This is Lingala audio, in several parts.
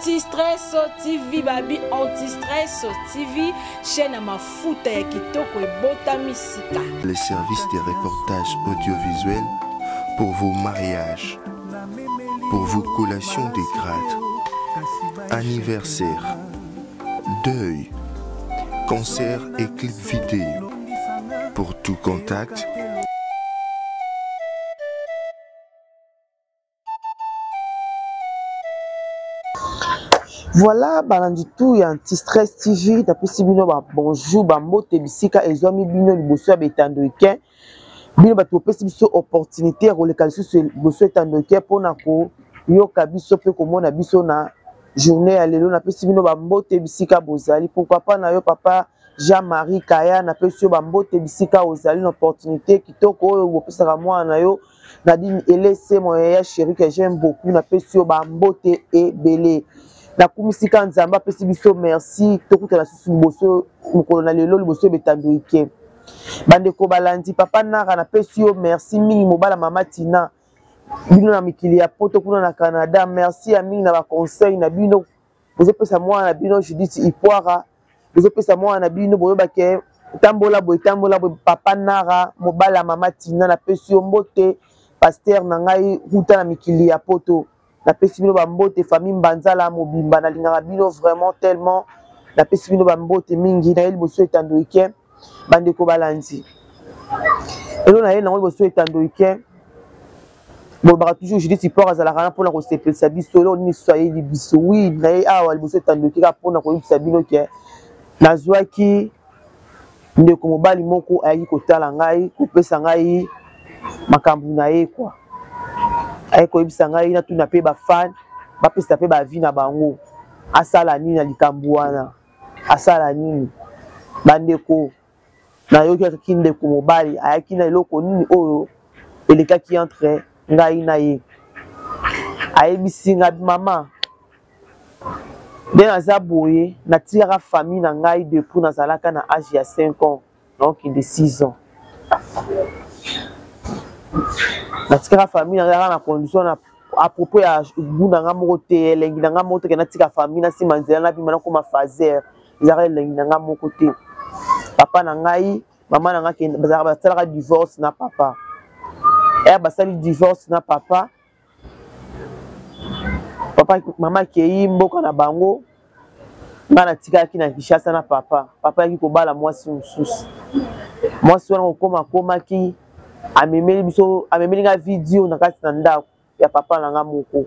Anti-stress TV, babi Anti-stress TV, chaîne ya mafuta ya kitoko ebotami sika. Les services de reportage audiovisuel pour vos mariages, pour vos collations de grade, anniversaire, deuil, concert et clip vidéo. Pour tout contact, Voilà balandi tout ya anti-stress TV napesi bino ba bonjour ba mbote bisika ezwami bino liboso ya betando eke bino bato bopesi biso opportunité ya koleka lisusu liboso etando eke mpona koyoka biso mpe komona biso na journée ya lelo napesi bino bambote bisika bozali pourquoi pas na yo papa Jean-Marie Kaya napesi yo bambote bisika ozali na opportunité kitoko oyo bopesaka mwana na yo Nadine Elese mon yaya chéri que j'aime beaucoup napesi yo bambote ebele nakumisi ka nzambe apesi biso merci tokutana susu liboso mokolo na lelo liboso ebetando ike bandeko balandi papa nara napesi yo merci mingi mobala mama tina bino na mikili ya poto kuna na canada merci ya mingi na baconseil na bino bozopesa mwana na bino judith ipoara bozopesa mwana na bino boyeba ke tambola boye tambola boye papa nara mobali ya mama tina napesi yo mbote paster na ngai ruta na mikili ya poto napesi bino bambote famille mbanzala mobimba nalingaka bino vraiment tellement napesi bino bambote mingi naye liboso etando ike bandeko balandi elo na ye nango liboso etando ike bolobaka toujours judith ipor azalaka wana mpona kosepelisa biso eloko nini susu ayeli biso wi na ye awa liboso etandoki kaka mpona koyebisa bino ke nazwaki ndeko mobali moko ayaki kotala ngai kopesa ngai makambo na ye kua aye koyebisa ngai natuna mpe bafane bapesa mpe bavi na bango asala nini na likambo wana asala nini bandeko nayokaki ndeko mobali ayaki na eloko nini oyo elekaki entre ngai na ye ayebisi ngai mama nde naza boye natikaka famille na ngai depuis nazalaka na age ya 5 ans naokende 6 ans natikaka famille na ngai na condition na à propos ya gout na ngai moko te elengi na ngai moko te ke natika famille nasima nzela nabima nakoma fazer ezalaka elengi na ngai moko te papa na ngai mama na ngai basalaka divorce na papa ere basali divorce na papa papa mama akei mboka na bango ngai natikalaki na kinshasa na papa papa ayaki kobala mwasi mosusu mwasi wana kokoma akomaki amemeli biso amemeli ngai video na kati na ndako ya papa na ngai moko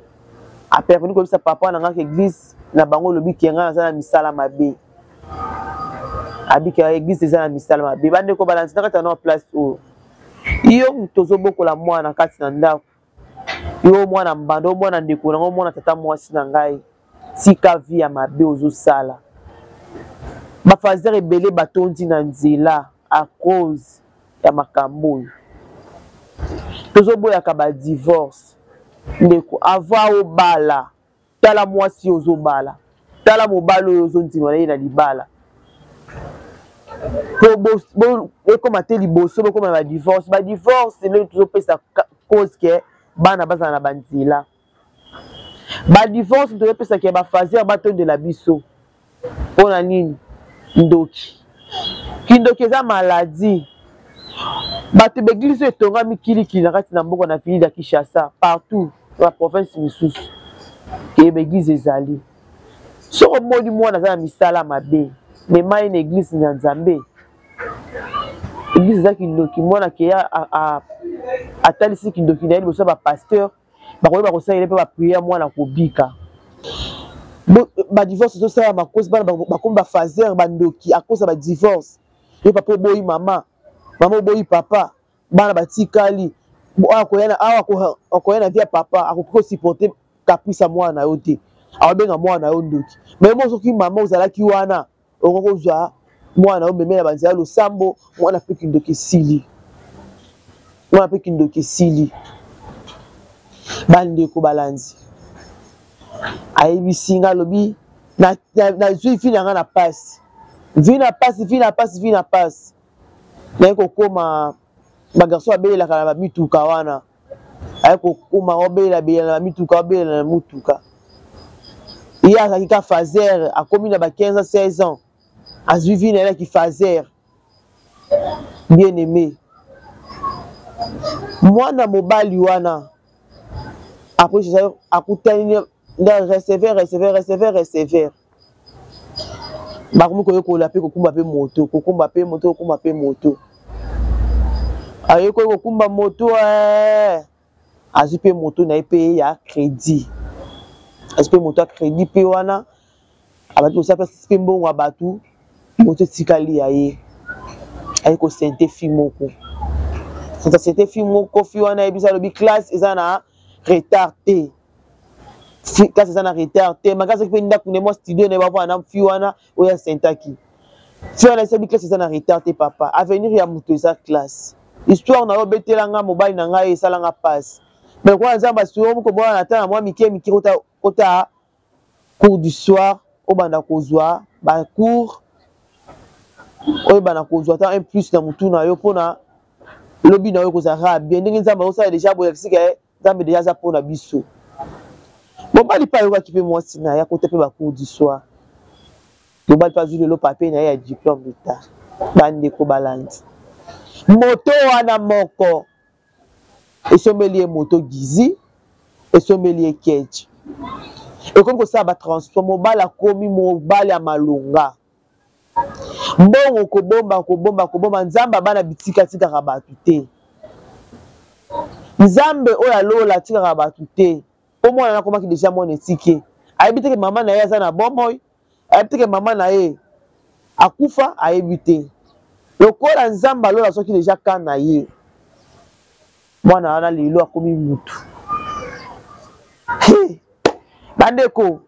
apervenu koyebisa papa na ngai ke eglise na bango elobi ke ngai naza na misala mabe abika eglise eza na misala mabe bandeko balandi na kati ya nao place oyo yo moto ozobokola mwana kati na ndako yo mwana mbanda o mwana ndeko na ngai mwana tata mwasi na ngai tika vie ya mabe ozosala bafazer ebele batondi na nzela à cause ya makambo oyo tozoboyaka badivorce ndeko avant obala tala mwasi oyo ozobala tala mobali oyo ozondima na ye na libala po ekoma te liboso bokoma na badivorce badivorce nde tozopesa cause ke bana bazala na banzela badivorce tozopesa ke bafaser batondela biso mpo na nini ndoki kindoki eza maladie bato baeglise oyo etongami kilikili na kati na mboka na ville ya kinshasa partout na baprovince misusu ke baeglise ezali soki omoni mwana aza na misala mabe mema ye na eglise na nzambe eglise eza kindoki mwana keya atalisi kindoki na ye liboso ya bapasteur bakoyeba kosalela mpe bapriere mwana kobika badivorce ezosala makosi bana bakomi bafaser bandoki akosa badivorce yo papa oboyi mama mama oboyi papa bana batikali awa akoya na vie ya papa akoki kosupporte caprice ya mwana na yo te akobenga mwana na yo ndoki me mo soki mama ozalaki wana okoki kozwa mwana oyo meme na banzela losambo mwana mpe kindoki esili mwana mpe kindoki esili bandeko balandi ayebisi nga alobi nazwi vi na nga na pasi vi na pasi vi na pasi vi na pasi naye kokoma bagarso abelelaka na bamituka wana aye kokoma obelabela na mituka obelela na motuka Ye azalaki ka fazer, akomi na ba 15 ans, 16 ans, azwi vie na ye na kifazer. Bien aimé, mwana mobali wana après akutani na receveur, receveur, receveur, receveur, bakomi koyekola mpe kokumba mpe moto, kokumba mpe moto, kokumba mpe moto. Ayekoli kokumba moto, azwi mpe moto na ye mpe ya crédit, azwi mpe moto ya crédit mpe wana abandi kosala mpe mpe mbongo ya bato, moto etikali ya ye. Aye kosente fi moko, sente fi moko, fi wana ayebisa, alobi classe eza na retard te, classe eza na retard te. Makasi mpe ndako ne mwa studio na ye bavanda na fi wana oyo asentaki. Fi wana esabi classe eza na retard te. Papa, avenir ya moto eza classe. Histoire na yo obetelanga mobali na ngai esalanga mpasi, mais lokola Nzambe asuyo moko mwana ata na mwa mike mike, kota kota cours du soir, obanda kozwa bacours, oyebana kozwa ata un plus na motu na yo mpona lobi na yo ekozala bien. Ndenge Nzambe azosala deja boye, akisika ye Nzambe deja aza mpona biso. Mobali mpe ayokaki mpe mwasi na ye, akota mpe bacours du soir. Mobali mpe azwi lelo papier na ye ya diplôme d'état. Bandeko balandi, moto wana moko esombeli ye moto gizi, esombeli ye keji, ekomi kosala batransport. Mobali akomi mobali ya malonga, mbongo kobomba, kobomba, kobomba. Nzambe abana bitika atikaka bato te. Nzambe oyo alola atikaka bato te. Mpo mwana nakomaki deja mwana etike, ayebi te ke mama na ye aza na bomoi, ayebi te ke mama na ye akufa, ayebi te. Lokola Nzambe alola soki deja ka na ye, mwana wana lelo akomi mutu. Hey, bandeko,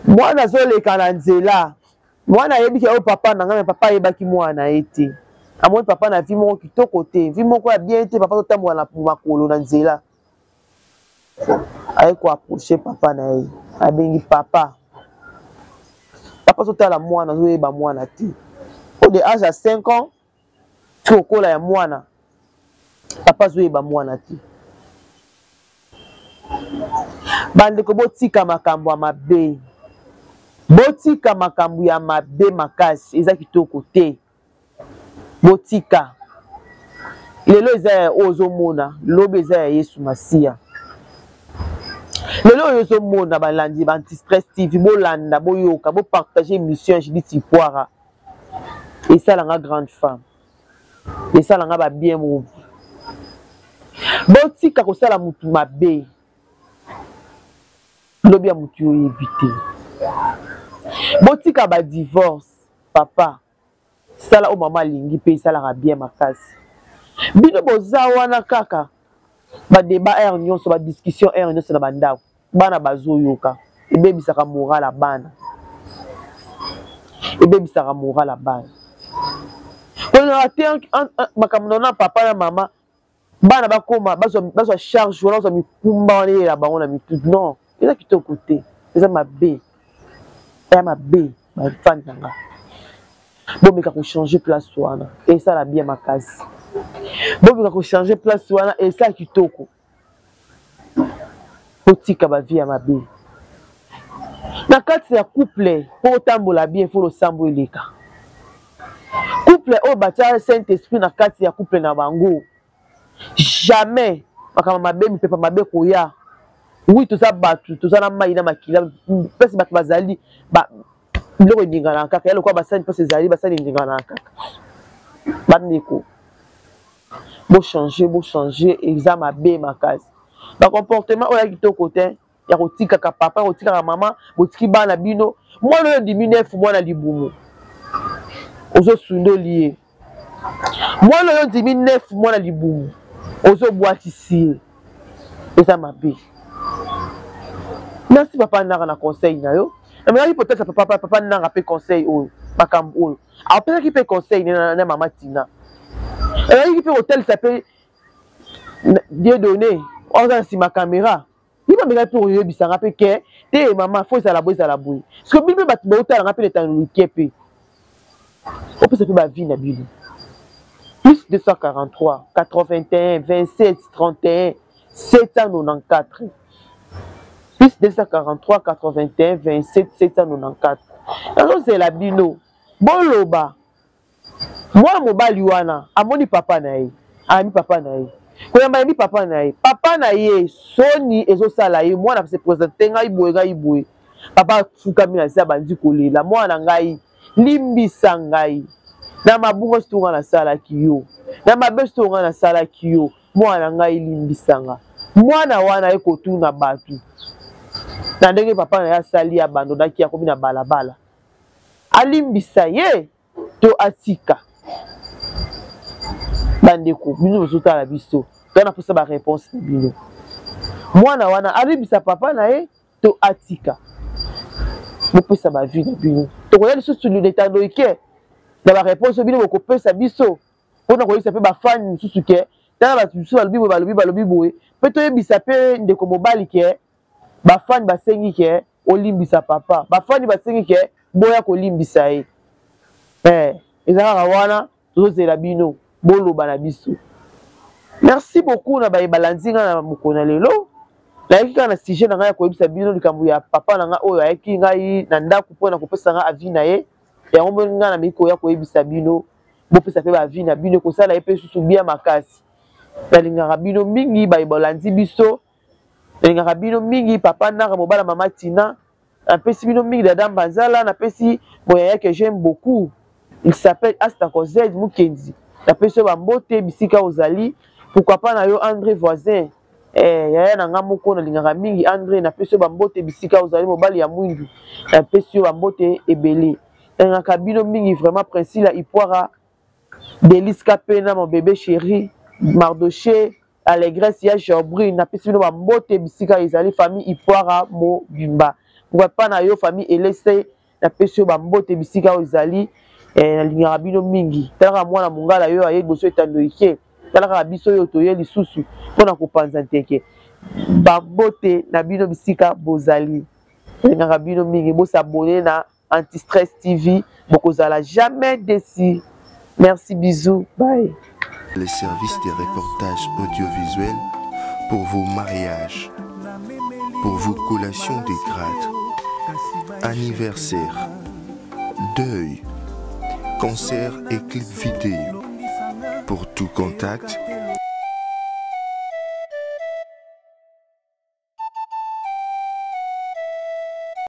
mwana azoleka na nzela, mwana ayebi ke oyo papa na ngai, me papa ayebaki mwana na ye te. Amoni papa na vie moko kitoko te, vie moko ya bien te. Papa azotambola na makolo na nzela, aye koapproche papa na ye, abengi papa. Papa azotala mwana, azoyeba mwana te. O de age ya 5 ans ti kokola ya mwana, papa azoyeba mwana te. Bandeko, botika makambo ya mabe, botika makambo ya mabe makasi, eza kitoko te. Botika. Lelo eza ya oyo ozomona, lobi eza ya Yesu Masiya. Lelo oyo ozomona, balandi ba Antistress TV, bolanda, boyoka, bopartage émission ya Judith Ipoara. Esalanga grande femme, esalanga babien mobu. Botika kosala mutu mabe, lobi ya mutu oyebi te. Botika badivorce. Papa, sala oyo mama alingi mpe esalaka bien makasi. Bino boza wana kaka badébat heure nyonso, badiscussion heure nyonso na bandako, bana bazoyoka, ebebisaka moral ya bana, ebebisaka moral ya bana. Kolingaka te makambo na papa na mama, bana bakoma bazwa charge wana, bazwa mikumba wana eyela bango na mitu. Non, eza kitoko te, eza mabe, eza mabe. Bafani na nga, bomeka kochange place wana, esala bien makasi. Bomeka kochange place wana, esala kitoko. Botika bavie ya mabe na kati ya couple. Mpo otambola bien, fo losambo eleka. Couple oyo batia Saint Esprit na kati ya couple na bango, jamais makambo mabe, mipepa mabe koya. Oui, toza bato, toza na mai na makila. Mpesi bato bazali biloko eninganaka kaka ya lokola basani, mpasi ezali basani eninganaka kaka. Bandeko, bochange, bochange, eza mabe makasi bacomportement oyo ya kitoko te, ya kotikaka papa, ya kotikaka mama. Botiki bana bino, mwana oyo ndimi nefu, mwana libumu ozosundoli ye, mwana oyo ndimi nefu, mwana libumu ozobwakisi ye, eza mabe. Merci papa Nara na conseil na yo. Namelaki peut-être papa Nara mpe conseil oyo, makambo oyo apesaki mpe conseil na mama Tina, ezalaki mpe kotalisa mpe Dieu donné oza na nsima caméra. Ye bamekaki mpe koyebisanga mpe ke te, mama, fo ezala boye, ezala boye. Parce que bino mpe bato baotalanga mpe na etando mpe opesa mpe bavie na bino. Plus 243 81 27 31 794. Plus 243 81 27 794. Nazozela bino boloba. Mwana mobali wana amoni papa na ye, ayambi papa na ye, koyamba ayambi papa na ye, papa na ye soni ezosala ye, mwana se presente ngai boye ngai boye, papa afukami na se abandi kolela, mwana na ngai limbisa ngai na mabunga soto ngai nasalaki yo, na mabe soto ngai nasalaki yo, mwana na ngai limbisa nga. Mwana wana aye kotuna bato na ndenge papa na ye asali, abandonaki, akomi na balabala, alimbisa ye to atika. Bandeko bino bozotala biso, toza na mposa ba réponse na bino. Mwana wana alimbisa papa na ye to atika? Bopesa ba vie na bino, tokoya lisusu letando ike na ba réponse bino bokopesa biso mpona koyebisa mpe bafani mosusu ke tala bato mosusu balobi boye, balobi balobi boye, mpe toyebisa mpe ndeko mobali ke bafani basengi ke olimbisa papa, bafani basengi ke boya kolimbisa ye. Eza kaka wana, tozozela bino boloba na biso. Merci beaucoup na baye balandi nga na mokolo na lelo. Nayaki kaka na sujet na ngai ya koyebisa bino likambo ya papa na ngai oyo ayaki ngai na ndako mpona kopesa ngai avis na ye. Yango moni ngai na miki koya koyebisa bino, bopesa mpe ba avis na bino, ekosala ye mpe susu bien makasi. Nalingaka bino mingi baye balandi biso, nalingaka bino mingi papa Nara mobala mama Tina, napesi bino mingi dada Mbanzala, napesi moyaya que j'aime beaucoup, il s'appelle Asta Kozed Mukendi, napesi yo bambote bisika ozali, pourquoi pas na yo André Voisin, yaya na nga moko nalingaka mingi André, napesi yo bambote bisika ozali, mobali ya mwindu, napesi yo bambote ebele. Nalingaka bino mingi vraiment. Priscilla Ipoira, Delis Kapena, mon bébé chéri, Mardoché, Allégresse ya Jobri, napesi bino bambote bisika ezali, famille Ipoira mobimba. Pourquoi pas na yo famille Elese, napesi yo bambote bisika oyo ezali. Nalingaka bino mingi. Talaka mwana mongala yo aye liboso etando ike, talaka biso oyo toye lisusu mpona kopanza nteke. Bambote na bino bisika bozali, nalingaka bino mingi. Bosabone na Anti-Stress TV, bokozala jamais déçu. Merci, bisous, bye. Les services de reportage audiovisuel pour vos mariages, pour vos collations de grade, anniversaire, deuil, concert et clips vidéo. Pour tout contact,